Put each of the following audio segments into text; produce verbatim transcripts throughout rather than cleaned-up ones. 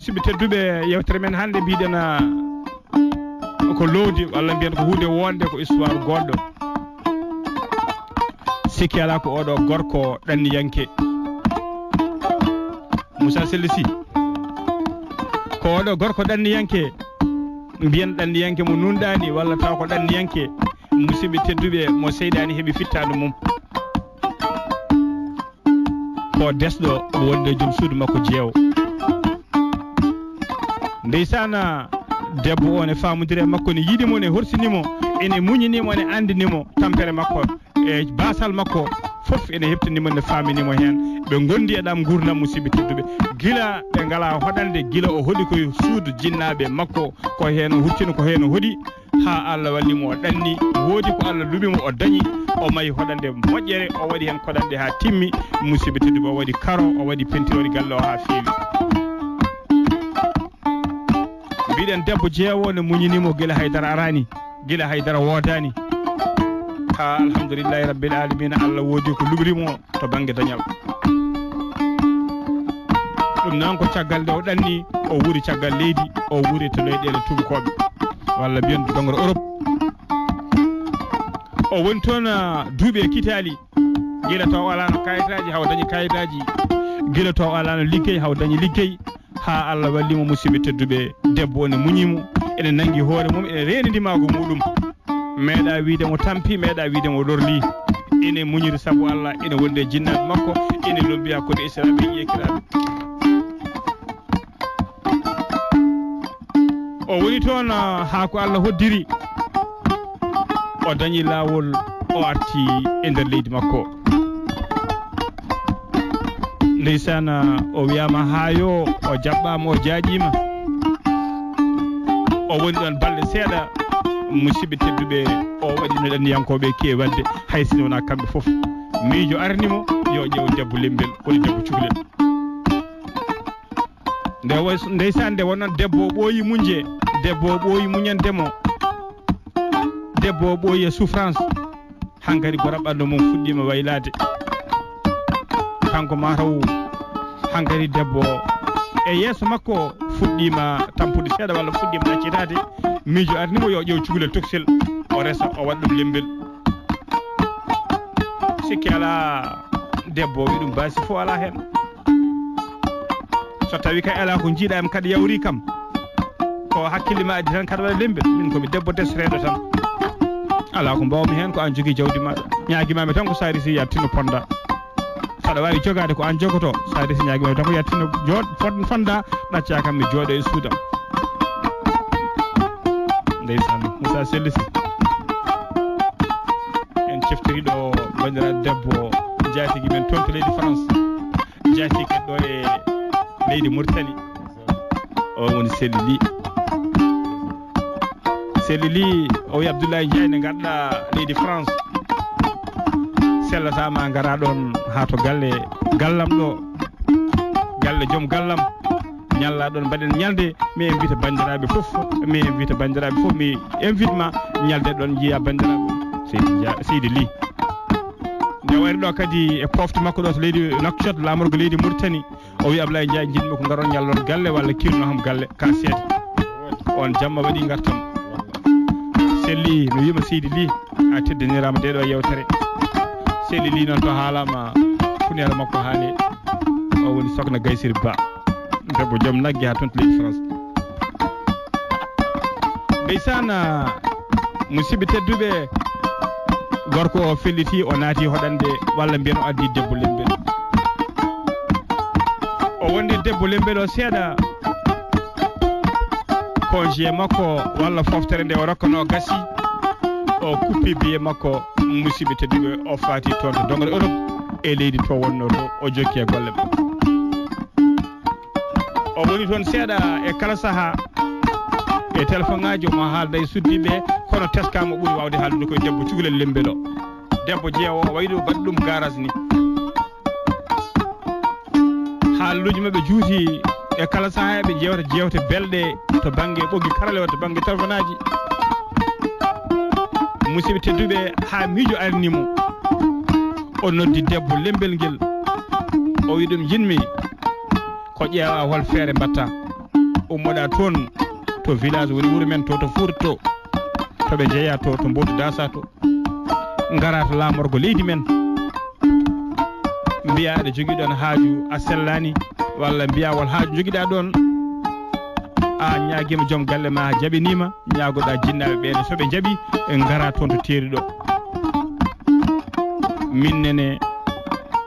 Musidɓe tedduɓe, yewtere men hannde mbiɗen, ah, ko loowdi, walla mbiyen ko huunde wonde, ko histoire goɗɗo. Sikki alaa ko oɗo gorko ɗanniyanke. Moussa Sell Sy. Ko oɗo gorko ɗanniyanke, mbiyen ɗanniyanke mo nunɗaani, walla taw ko ɗanniyanke, musidɓe tedduɓe, mo seyɗaani heɓi fittaandu mum. Ko desɗo wonde joom suudu makko jeewo. Ndeysaan, debbo o ne faamodiri e makko, ne yiɗi mo, ne horsini mo, ene muñini mo, ne anndini mo tampere makko, e baasal makko, fof ene heɓtini mo, ne faamini mo heen. Ɓe ngondi e ɗam nguurndam, musidɓe tedduɓe. Gila ɓe ngalaa hoɗande, gila o hoɗi koye suudu jinnaaɓe makko, ko heen o huccino, ko heen o hoɗi. Haa Allah walli mo, o ɗanni, woodi ko Allah luɓi mo, o dañi, o mahi hoɗande moƴƴere, o waɗi heen koɗanɗe haa timmi, musidɓe tedduɓe, o waɗi karo, o waɗi peinture, o waɗi galle o haa feewi. Mbiɗen debbo jeewo ne muñini mo gila haydara araani, gila haydara woodaani. Haa alhamdulillahi rabbil alamina, Allah woodi ko luɓri mo to bannge dañal. Ɗum noon ko caggal nde o ɗanni, o wuuri caggal leydi, o wuuri to leyɗeele tuubakooɓe, walla mbiyen to dongre Europe. O woni toon, ah, duuɓi e kitaali, gila to o alaano kayitaaji, haw dañi kayitaaji, gila to o alaano liggey, haw dañi liggey, haa Allah walli mo, musidɓe tedduɓe, debbo o ne muñi mo, ene nanngi hoore mum, ene reeni ndimaagu muɗum. Meeɗa wiide mo tampi, meeɗa wiide mo lorli. Ene muñiri sabu Allah, ene wondi e jinnaaɓe makko, ene lombi hakkunde esiraaɓe e jeyaaɓe. O woni toon, ah, haa ko Allah hoddiri. O dañi laawol, o arti e nder leydi makko. Ndeysaan, o wiyaama haa yo, o jaɓɓaama, o jaaƴiima. O woni ɗoon balɗe seeɗa, musidɓe tedduɓe, o waɗi no ɗanniyankooɓe keewi waɗde, hay sinno wonaa kamɓe fof. Miijo arni mo, yo ƴeew debbo lembel, woni debbo cukalel. Nde wa-, ndeysaan, nde wonno debbo o ɓooyi muñde, debbo o ɓooyi muñande mo, debbo o ɓooyi e souffrance. Hankadi goram ɓanndu mum fuɗɗiima waylaade. Kanko mataw hankadi debbo o e yeeso makko fuɗɗiima tampude seeɗa walla fuɗɗiima ɗaccitaade. Miijo arni mo yo ƴeew cukalel tokosel, o resa, o waɗa ɗum lembel. Sikki alaa, debbo o wi ɗum baasi fof alaa heen. So tawi kay alaa ko njiiɗa em kaɗa yawri kam, ko hakkille ma addi tan kaɗa waɗa lembel. Min ko mi debbo desreeɗo tan. Alaa ko mbaawmi heen, ko aan jogii jawdi maaɗa. Ñaagi ma mi tan ko so a resi yaltino ponda. Saɗa waawi jogaade ko aan jogoto. So a resi ñaagi ma mi tan ko yaltino jooɗ fon-, fonda, ɗacca kam mi jooɗo e suudam. Ndeysaan, Moussa Sell Sy. En ceftori ɗo banndiraaɗo debbo jaatigi men toon to leydi France. Jaatigi kadi ɗo e leydi Mauritanie. O woni Sely Ly. Sely Ly, o wi Abdoulaye Ndiaye ne ngarɗa leydi France. Sellata ma ngara ɗoon haa to galle gallam ɗo. Galle joom gallam. Ñalla ɗoon, mbaɗen ñalnde, mi invita banndiraaɓe fof, mi invita banndiraaɓe fof, mi invite ma ñalde ɗoon, njiya banndiraaɓe. Seydi Dia-, Seydi Ly. Nde wayri ɗo kadi e pofte makko ɗo to leydi Nouakchott, laamorgo leydi Mauritanie, o wi Ablaye Ndiaye, njiɗmi ko ngaron ñallon galle walla kirno ham galle, ka seede. On jamma waɗi ngartam. Sely, mi wiima Seydi Ly, a teddiniraama nde ɗo yewtere. Sely Ly noon to haalama, funere makko haali. O woni Sokhna Gaye Siri Ba. Debbo joom nagge haa toon to leydi France. Ndeysaan, musidɓe tedduɓe, gorko o felliti, o naati hoɗande, walla mbiyen o addi debbo lembel. O wondi debbo lembel o seeɗa, congé makko walla foftere nde o rokkano gasi, o kuppi biye makko, musidɓe tedduɓe, o faati toon to dongal Europe e leydi to wonno to, o jokki e golle makko. O woni toon seeɗa e kala sahaa e téléphone ŋaaji, omo haalda e suddiiɓe, kono teskaama o ɓuri waawde haaldude koye debbo cukalel lembel o. Debbo jeewo o wayi ɗo baɗɗo ɗum garage ni. Haalluuji maɓɓe juuti e kala sahaa, ɓe jeewta jeewte belɗe to bannge ɓoggi karale, to bannge téléphone aaji. Musidɓe tedduɓe, haa miijo arni mo. O noddi debbo lembel ngel. O wi ɗum, "Njiɗmi ko ƴeewa hol feere mbatta." ummoɗaa toon to village woni wuro men to, to Fuuta to, to ɓe njeyaa to, to Mbotu Daasa to, ngaraa to laamorgo leydi men, mbiyaa aɗa jogii ɗoon haaju a sellaani, walla mbiyaa wol haaju njogiɗaa ɗoon, a ñaagiima joom galle ma, a jaɓiniima, ñaagoɗaa jinnaaɓe ɓee ne, so ɓe njaɓii, ɓe ngaraa toon to teeri ɗo. Min nene,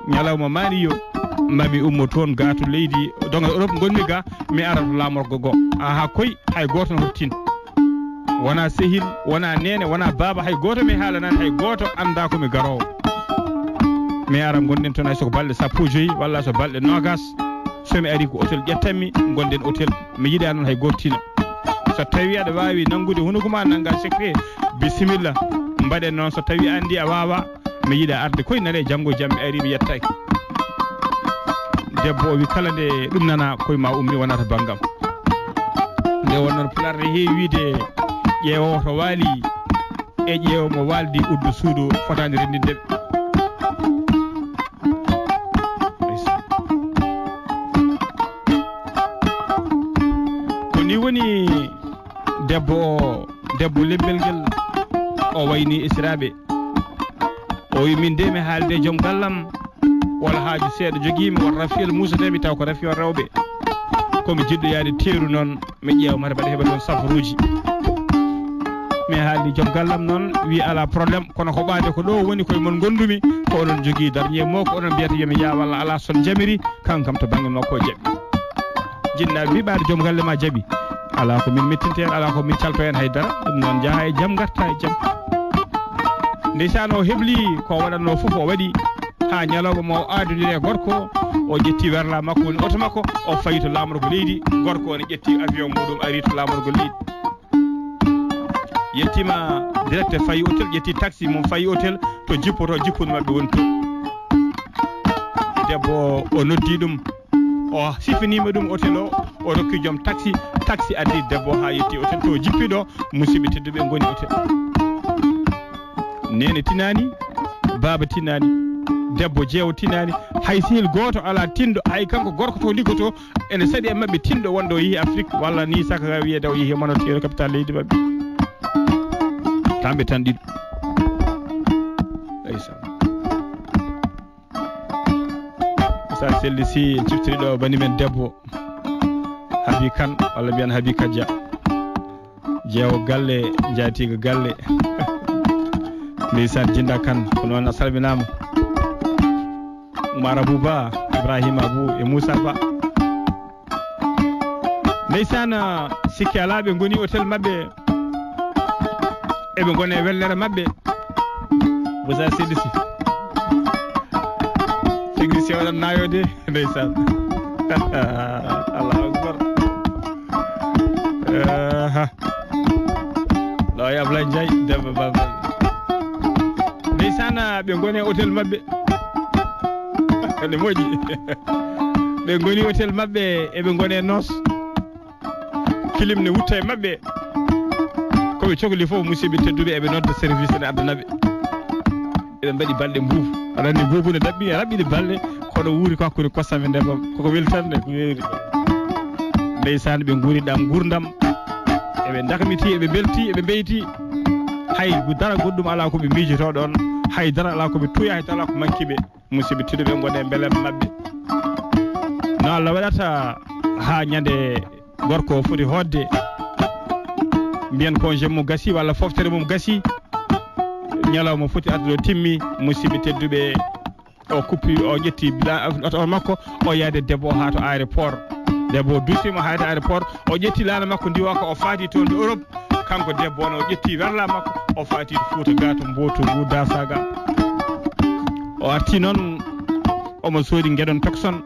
ñalawma maani yo, mami ummo toon gaa to leydi, doŋa Europe ngonmi ga, mi ara to laamorgo go. Aha, koy, hay gooto no hortin. Wonaa sehil, wonaa neene, wonaa baaba, hay gooto mi haalanaani, hay gooto anndaa ko mi garoowo. Mi ara ngonɗen toon hay so ko balɗe sappo e joy walla so balɗe noogas. So mi arii ko hôtel ƴettanmi, ngonɗen hôtel. Mi yiɗaa noon hay gooto tina. So tawii aɗa waawi nanngude hunuko ma, nanngaa secret, bisimilla. Mbaɗen noon, so tawii a anndi a waawaa, mi yiɗaa arde koye nane, janngo e jam mi arii, mi yettaaki. Debbo o wi kala nde ɗum nanaa, koye ma ummi, wonata banngam. Nde won noon pulaar ne heewi wiide, ƴeewo to waali e ƴeewo mo waaldi uddu suudu fotaani renndinde ɓe. Ko ni woni debbo o, debbo lembel ngel, o wayni esiraaɓe. O wi, "Min de mi haalde joom gallam, wala haaju seeɗa jogiimi, won rafi el muusadeemi taw ko rafi o rewɓe. Ko mi jiɗɗo yaade teeru noon, mi ƴeewa mata mbaɗa heɓa toon safaruuji." Mi haaldi joom gallam noon, wi, "Alaa problème, kono ko ɓaade ko ɗo woni koye mon ngondumi, ko onon jogii darñe mo, ko onon mbiyata yo mi yaa walla alaa, son jamiri, kankam to bannge makko o jaɓi." Jinnaaɓe mbi ɓaade joom galle ma jaɓi. Alaa ko min mettinte heen, alaa ko min calto heen hay dara. Ɗum noon njaha e jam, ngarta e jam. Ndeysaan o hebli ko waɗatnoo fof o waɗi. Haa ñalawma mo o aaduniri e gorko, o ƴetti werla makko woni oto makko, o fayi to laamorgo leydi, gorko o ne ƴetti avion muɗum ari to laamorgo leydi. Yettima direct fayi hôtel, ƴetti taxi mum fayi hôtel to jippoto, jippude maɓɓe woni to. Debbo o noddi ɗum, o sifinima ɗum hôtel o, o rokki joom taxi, taxi addi debbo ha yetti hôtel to jippi ɗo, musidɓe tedduɓe ngoni hôtel. Nene tinani, baaba tinani, debbo jeewo tinani, hay sehil goto ala tinɗo, hay kanko gorko to liggoto, ene saɗi e maɓɓe tinɗo wonɗo o yeehi Afrique, walla ni saka ga wiyede o yeehi Mauritanie, capital leydi maɓɓe. Kamɓe tan ɗiɗo. Ndeysaan. Sa selli si en ciftiri ɗo bani men debbo Habi Kan, walla mbiyan Habi Kajja. Jeewo galle, njaatiiga galle. Ndeysaan, Jinda Kan, ko noon a salminaama. Umar Abou Ba, Ibrahima Abou e Moussa Ba. Ndeysaan, sikki alaa ɓe ngoni hôtel maɓɓe. Eɓe ngoni e wellere maɓɓe. Moussa Seydi Sy. Technicien waɗan nayo de, ndeysaan. Allahu akbar. Aha. Ɗo e Ablaye Ndiaye, Demba Baba. Ndeysaan, ɓe ngoni e hôtel maɓɓe. Ene moƴƴi. Ɓe ngoni hôtel maɓɓe, eɓe ngoni e noos. Kilim ne wutta e maɓɓe. Ko ɓe cokli fof, musidɓe tedduɓe, eɓe nodda service ne addana ɓe. Eɓe mbaɗi balɗe mbuubu. Aɗa anndi mbuubu ne ɗaɓɓi, raɓɓiɗi balɗe, kono wuuri ko hakkunde kosam e ndemam. Koko weltande, ko weeri. Ndeysaan, ɓe nguuri ɗam nguurndam. Eɓe ndakmiti, eɓe mbelti, eɓe mbeyti. Hay dara goɗɗum alaa ko ɓe miijotoo ɗoon. Hay dara alaa ko ɓe tuya, hay dara alaa ko manki ɓe. Musidɓe tedduɓe, ngoni e mbelam maɓɓe. No Allah waɗata haa ñande gorko o foti hootde, mbiyen congé mum gasi walla foftere mum gasi, ñalawma foti arde o timmi, musidɓe tedduɓe, o kuppi, o ƴetti la-, oto makko, o yaade debbo o haa to aéroport. Debbo o duusima haa to aéroport, o ƴetti laana makko ndiwa ko o faati toon to Europe. Kanko debbo on, o ƴetti werla makko, o faati to Fuuta ga, to Mboto ngu Dasaga. O arti noon, omo soodi ngeɗon tokson,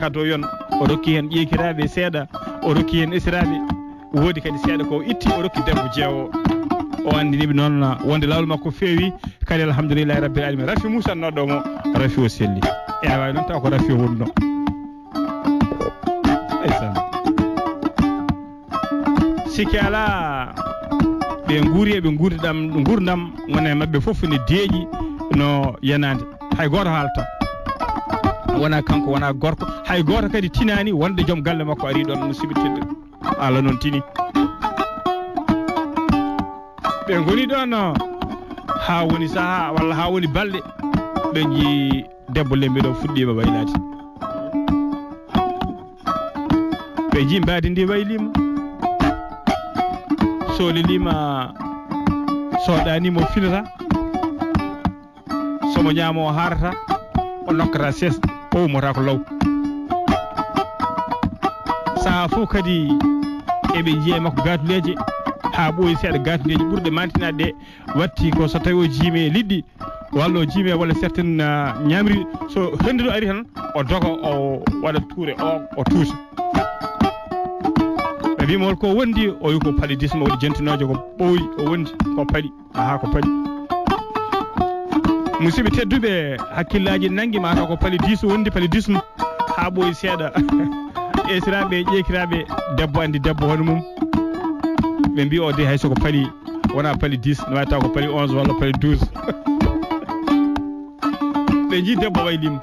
kado yon, o rokki heen ƴeekiraaɓe seeɗa, o rokki heen esiraaɓe, woodi kadi seeɗa ko o itti, o rokki debbo jeewo. O anndini ɓe noon wonde laawol makko feewi, kadi alhamdulillahi rabbil alamin. Rafi Moussa noddo mo, Rafi o selli. E awa noon taw ko Rafi o wonno. Ndeysaan. Sikke alaa, ɓe nguuri e ɓe nguurndam, nguurndam wona e maɓɓe fof ne deeƴi no yanaande. Hay gooto haalta. Wona kanko, wona gorko. Hay gooto kadi tinaani wonde joom galle makko ari ɗoon, musidɓe tedduɓe. Allah noon tini. Ɓe ngoni ɗoon haa woni sahaa walla haa woni balɗe, ɓe njii debbo lembe ɗo fuɗɗiima waylaade. Ɓe njii mbaadi ndi wayliima, sooleliima, soɗaani mo finata. So mo ñaamo o haarata, o nokkata sees, o ummata ko law. Sahaa fof kadi eɓe njiya e makko gaatuleeje, haa ɓooyi seeɗa gaatuleeje ɓurɗe mantinaade ɗe, watti ko so tawi o jiimi e liɗɗi, walla o jiimi e walla certaine, ah, ñaamri, so henndu ari tan, o doga, o waɗa tuure o, o tuusa. Ɓe mbiimo hol ko wondi, o wi ko palidisme, o waɗi jentinoojo ko ɓooyi, o wondi ko pali. Aha, ko pali. Musidɓe tedduɓe, hakkillaaji nanngi ma taw ko palidis wondi, palidisme. Haa ɓooyi seeɗa. Esiraaɓe, ƴeekiraaɓe, debbo anndi debbo hono mum. Ɓe mbii o de hay so ko pali, wona pali dix, no waawi taw ko pali onze walla pali douze. Ɓe njii debbo wayliima.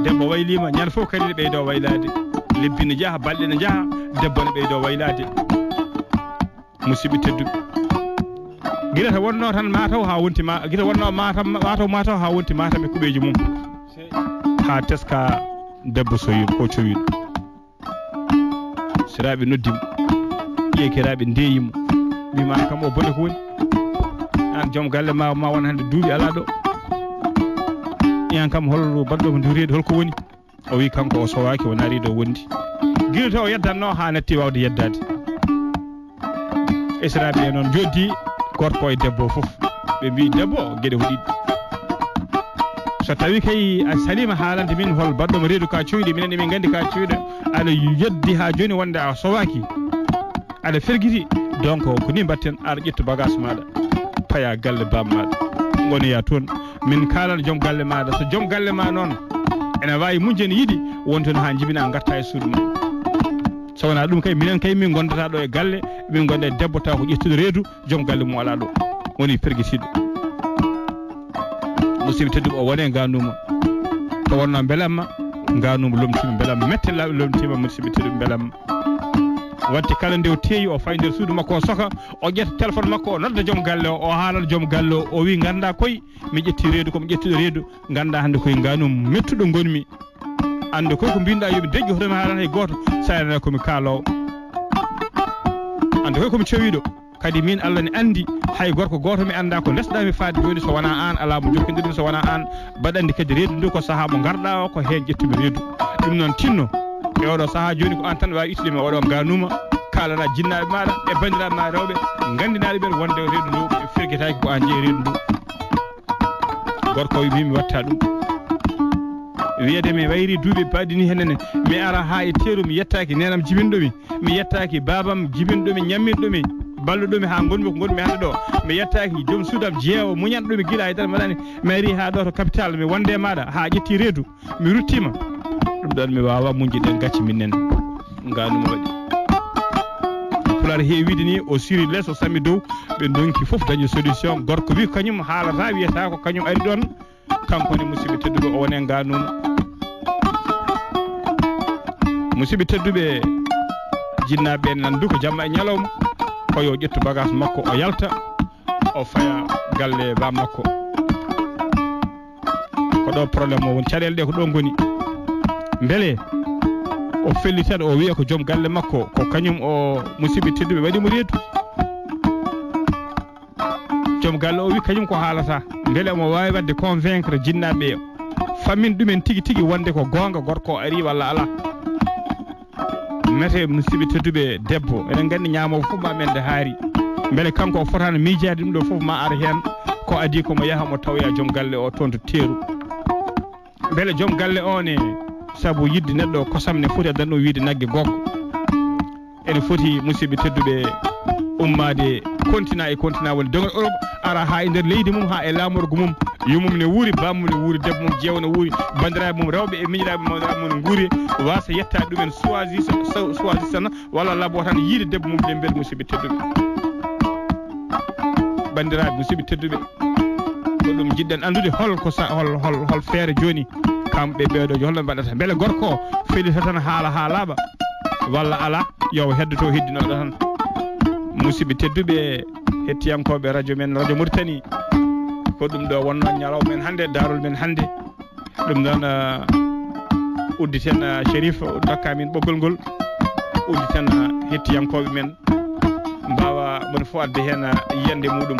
Debbo wayliima, ñande fof kadi ne ɓeydoo waylaade. Lebbi ne njaha, balɗe ne njaha, debbo ne ɓeydoo waylaade. Musidɓe tedduɓe, gila to wonnoo tan Matam haa wonti ma, gila wonnoo Matam, Matam, Matam haa wonti Matam e kuɓeeji mum, haa teska debbo sowiiɗo ko cowiiɗo. Siraaɓe noddi mo, ƴeekiraaɓe ndeeyi mo, mbii ma aan kam o bone ko woni? Aan joom galle ma, ma won hannde duuɓi alaa ɗo. Aan kam hol baɗɗo mo ndu reedu hol ko woni? O wi kanko o sowaaki, o naari ɗo wondi. Gila to o yeddatnoo haa natti waawde yeddaade. Esiraaɓe ɓe noon njoddi gorko e debbo fof. Ɓe mbii debbo geɗe ko ɗiɗi. So tawi kay a saliima haalande min hol baɗɗo mo reedu ka coyɗi, minen emin nganndi ka coyɗo, aɗa yeddi haa jooni wonde a sowaaki. Aɗa fergiti, donc ko ni mbatten, ar ƴettu bagage maaɗa, paya galle baaba maaɗa, ngonoya toon. Min kaalana joom galle maaɗa, so joom galle ma noon ene waawi muñde, ene yiɗi, won toon haa njibina, ngarta e suudu ma. So wonaa ɗum kay, minen kay min ngondata ɗo e galle, min ngonda e debbo taw ko ƴettuɗo reedu, joom galle mum alaa ɗo, woni pergitiiɗo. Musidɓe tedduɓe, o woni e ngaanduuma. To wonnoo mbelamma, ngaanduuma lomtiima, mbelamma mette la-, lomtiima, musidɓe tedduɓe, mbelamma. Waɗde kala nde o teeyi, o fayi nder suudu makko, o soka, o ƴetta téléphone makko, o nodda joom galle o, o haalana joom galle o, o wi, "Nganndaa koy, mi ƴetti reedu, ko mi ƴettuɗo reedu, nganndaa hannde koye ngaanduuma mettuɗo ngonmi. Annde koy ko mbiinɗaa yo mi deƴƴu, hoto mi haalana hay gooto, so a nana ko mi kaaloowo. Annde koy ko mi cowiiɗo." Kadi miin Allah ne anndi, hay gorko gooto mi anndaa ko ndesɗaa mi faade jooni so wonaa aan, alaa mo njokkondirmi so wonaa aan. Mbaɗa anndi kadi reedu ndu ko sahaa mo ngarɗaa o, ko heen ƴettumi reedu. Ɗum noon tinno, e oɗo sahaa jooni ko aan tan waawi ittude mi oɗo ngaanduuma, kaalana jinnaaɓe maaɗa e banndiraaɓe maaɗa rewɓe, nganndinaa ɗumen wonde reedu ndu fergitaaki ko aan jeyi reedu ndu. Gorko o wi, "Min mi watta ɗum." Wiyeede mi wayri duuɓi baɗɗi ni henene, mi ara haa e teeru, mi yettaaki neenam jibinɗo mi. Mi yettaaki baabam jibinɗo mi, ñamminɗo mi, balluɗo mi haa ngonmi ko ngonmi hannde ɗo. Mi yettaaki joom suudam jeewo muñanɗo mi gila haydara mi waɗaani. Mi ari haa ɗo to capital, mi wonde e maaɗa haa ƴetti reedu, mi ruttiima. Ɗum ɗoon mi waawaa muñde ɗeen gacce minen. Ngaanduuma waɗi. Pulaar heewi wiide ni, o siri les, o sami dow, ɓe ndonki fof dañi solution. Gorko wi kañum haalata, wiyata ko kañum ari ɗoon. Kanko ne, musidɓe tedduɓe, o woni e ngaanduuma. Musidɓe tedduɓe, jinnaaɓe ɓe nandu ko jamma e ñalawma, ko yo ƴettu bagage makko, o yalta, o faya galle baaba makko. Ko ɗo problème o woni, caɗeele ɗe ko ɗo ngoni. Mbele o fellitat, o wiya ko joom galle makko, ko kañum o, musidɓe tedduɓe, waɗi mo reedu. Joom galle o wi kañum ko haalata, mbele omo waawi waɗde convaincre jinnaaɓe ɓe, fammin ɗumen tigi tigi wonde ko goonga gorko o ari walla alaa. Mete, musidɓe tedduɓe, debbo, eɗen nganndi ñaamoowo fof ma men nde haari. Mbele kanko o fotaano miijaade ɗum ɗo fof, ma ar heen ko adii ko mo yaha mo tawoya joom galle o toon to teeru. Mbele joom galle o ne, sabu yiɗde neɗɗo kosam ne foti addande ɗum wiyde nagge goggo. Ene foti, musidɓe tedduɓe, ummaade continent e continent woni dogal Europe, ara haa e nder leydi mum, haa e laamorgo mum, yummum ne wuuri, bammum ne wuuri, debbo mum jeewo ne wuuri, banndiraaɓe mum rewɓe e miñiraaɓe mum, mum ne nguuri, wasa yettaade ɗumen, choisir, choisir tan, walla laabi o tan yiide debbo mum, ɗe mbel, musidɓe tedduɓe. Banndiraaɓe, musidɓe tedduɓe, ko ɗum njiɗɗen anndude, hol ko sa-, hol, hol, hol feere jooni, kamɓe ɓeeɗo, hol no mbaɗata? Mbele gorko o felita tan haala haa laaɓa? Walla alaa, yo o heddoto heddinooɗo tan. Musidɓe tedduɓe, hettiyankooɓe radio men, Radio Mauritanie, ko ɗum ɗo wonno ñalawma men hannde, daarol men hannde. Ɗum noon, ah, udditen, ah, Chérif, dokka min ɓoggol ngol. Udditen, ah, hettiyankooɓe men, mbaawa moni fof adde heen, ah, yiyannde muɗum.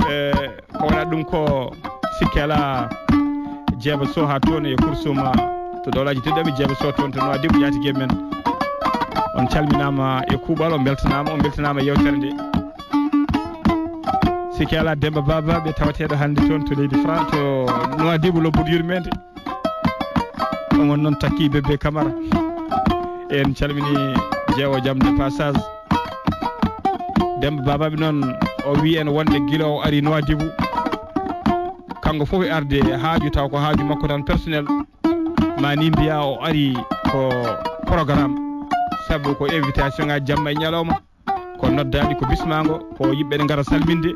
E, ko wona ɗum ko sikke alaa, Jeeba Sow haa toon e Kursuma to Dowlaaji Tedduɓe, Jeeba Sow toon to Nouadhibou, yaatigue men. On calminaama e kuuɓal, on mbeltanaama, on mbeltanaama e yewtere nde. Sikke alaa, Demba Baba ɓe tawateeɗo hannde toon to leydi France, to Nouadhibou, lobbudu yurmeende. Omon noon takki Bébé Camara. En calmini Jeewo Jam de passage. Demba Babaɓe noon, o wii en wonde gila o ari Nouadhibou, kanko fof e arde haaju, taw ko haaju makko tan personnel. Ma ni mbiya o ari ko programme, sabu ko invitation ngaji jamma e ñalawma, ko noddaɗi, ko bismango, ko yimɓe ne ngara salminde,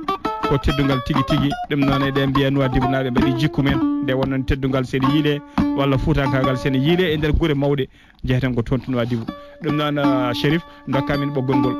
ko teddungal tigi tigi. Ɗum noon eɗen mbiya Nouadhibou naaɓe mbaɗi jikku men, nde wonnoon teddungal sene yiile, walla fuutankaagal sene yiile e nder gure mawɗe, jeheten ko toon to Nouadhibou. Ɗum noon, ah, Chérif, dokka min ɓoggol ngol.